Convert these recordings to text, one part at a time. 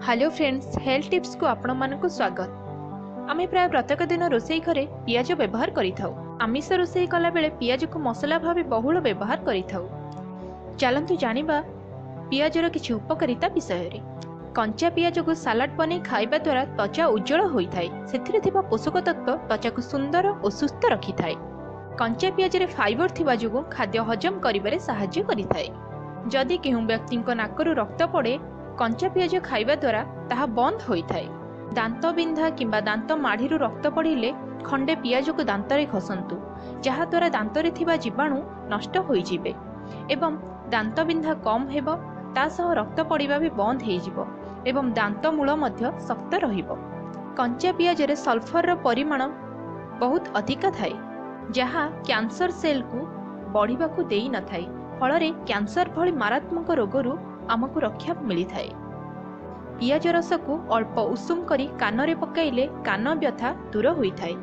Hello friends, health ଟିପ୍ସକୁ ଆପଣମାନଙ୍କୁ ସ୍ୱାଗତ। ଆମେ ପ୍ରାୟ ପ୍ରତ୍ୟେକ ଦିନ ରୋଷେଇ ଘରେ ପିଆଜ ବ୍ୟବହାର କରିଥାଉ। ଆମିଷ ରୋଷେଇ କଲାବେଳେ ପିଆଜକୁ ମସଲା ଭାବେ ବହୁଳ ବ୍ୟବହାର କରିଥାଉ। ଚାଲନ୍ତୁ ଜାଣିବା ପିଆଜର କିଛି ଉପକାରିତା ବିଷୟରେ। କଞ୍ଚା ପିଆଜକୁ ସାଲାଡ ବନେଇ ଖାଇବା ଦ୍ୱାରା ତ୍ୱଚା ଉଜ୍ଜଳ ହୋଇଥାଏ। ସେଥିରେ ଥିବା ପୋଷକ ତତ୍ତ୍ୱ ତ୍ୱଚାକୁ ସୁନ୍ଦର ଓ ସୁସ୍ଥ ରଖିଥାଏ। କଞ୍ଚା ପିଆଜରେ ଫାଇବର ଥିବା ଯୋଗୁଁ ଖାଦ୍ୟ ହଜମ କରିବାରେ ସାହାଯ୍ୟ କରିଥାଏ। ଯଦି କେଉଁ ବ୍ୟକ୍ତିଙ୍କ ନାକରୁ ରକ୍ତ ପଡ଼େ, କଞ୍ଚା ପିଆଜ ଖାଇବା ଦ୍ୱାରା ତାହା ବନ୍ଦ ହୋଇଥାଏ। ଦାନ୍ତ ବିନ୍ଧା କିମ୍ବା ଦାନ୍ତ ମାଢ଼ିରୁ ରକ୍ତ ପଡ଼ିଲେ ଖଣ୍ଡେ ପିଆଜକୁ ଦାନ୍ତରେ ଘଷନ୍ତୁ, ଯାହାଦ୍ୱାରା ଦାନ୍ତରେ ଥିବା ଜୀବାଣୁ ନଷ୍ଟ ହୋଇଯିବେ ଏବଂ ଦାନ୍ତ ବିନ୍ଧା କମ୍ ହେବ। ତା ସହ ରକ୍ତ ପଡ଼ିବା ବି ବନ୍ଦ ହେଇଯିବ ଏବଂ ଦାନ୍ତ ମୂଳ ମଧ୍ୟ ଶକ୍ତ ରହିବ। କଞ୍ଚା ପିଆଜରେ ସଲଫରର ପରିମାଣ ବହୁତ ଅଧିକା ଥାଏ, ଯାହା କ୍ୟାନ୍ସର ସେଲ୍କୁ ବଢ଼ିବାକୁ ଦେଇନଥାଏ। ଫଳରେ କ୍ୟାନ୍ସର ଭଳି ମାରାତ୍ମକ ରୋଗରୁ ଆମକୁ ରକ୍ଷା ମିଳିଥାଏ। ପିଆଜ ରସକୁ ଅଳ୍ପ ଉଷୁମ କରି କାନରେ ପକାଇଲେ କାନ ବ୍ୟଥା ଦୂର ହୋଇଥାଏ।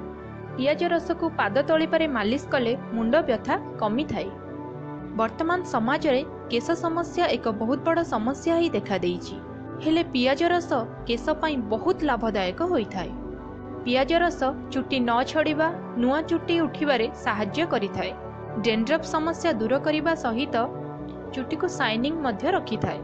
ପିଆଜ ରସକୁ ପାଦ ତଳିପାରେ ମାଲିସ କଲେ ମୁଣ୍ଡ ବ୍ୟଥା କମିଥାଏ। ବର୍ତ୍ତମାନ ସମାଜରେ କେଶ ସମସ୍ୟା ଏକ ବହୁତ ବଡ଼ ସମସ୍ୟା ହେଇ ଦେଖାଦେଇଛି। ହେଲେ ପିଆଜ ରସ କେଶ ପାଇଁ ବହୁତ ଲାଭଦାୟକ ହୋଇଥାଏ। ପିଆଜ ରସ ଚୁଟି ନ ଛଡ଼ିବା, ନୂଆ ଚୁଟି ଉଠିବାରେ ସାହାଯ୍ୟ କରିଥାଏ। ଡେଣ୍ଡ୍ରଫ୍ ସମସ୍ୟା ଦୂର କରିବା ସହିତ ଚୁଟିକୁ ସାଇନିଂ ମଧ୍ୟ ରଖିଥାଏ।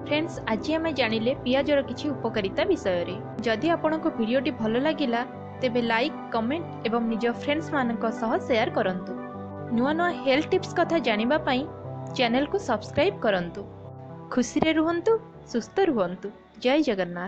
ଫ୍ରେଣ୍ଡସ୍, ଆଜି ଆମେ ଜାଣିଲେ ପିଆଜର କିଛି ଉପକାରିତା ବିଷୟରେ। ଯଦି ଆପଣଙ୍କୁ ଭିଡ଼ିଓଟି ଭଲ ଲାଗିଲା, ତେବେ ଲାଇକ୍, କମେଣ୍ଟ ଏବଂ ନିଜ ଫ୍ରେଣ୍ଡସ୍ମାନଙ୍କ ସହ ସେୟାର କରନ୍ତୁ। ନୂଆ ନୂଆ ହେଲ୍ଥ ଟିପ୍ସ କଥା ଜାଣିବା ପାଇଁ ଚ୍ୟାନେଲକୁ ସବସ୍କ୍ରାଇବ୍ କରନ୍ତୁ। ଖୁସିରେ ରୁହନ୍ତୁ, ସୁସ୍ଥ ରୁହନ୍ତୁ। ଜୟ ଜଗନ୍ନାଥ।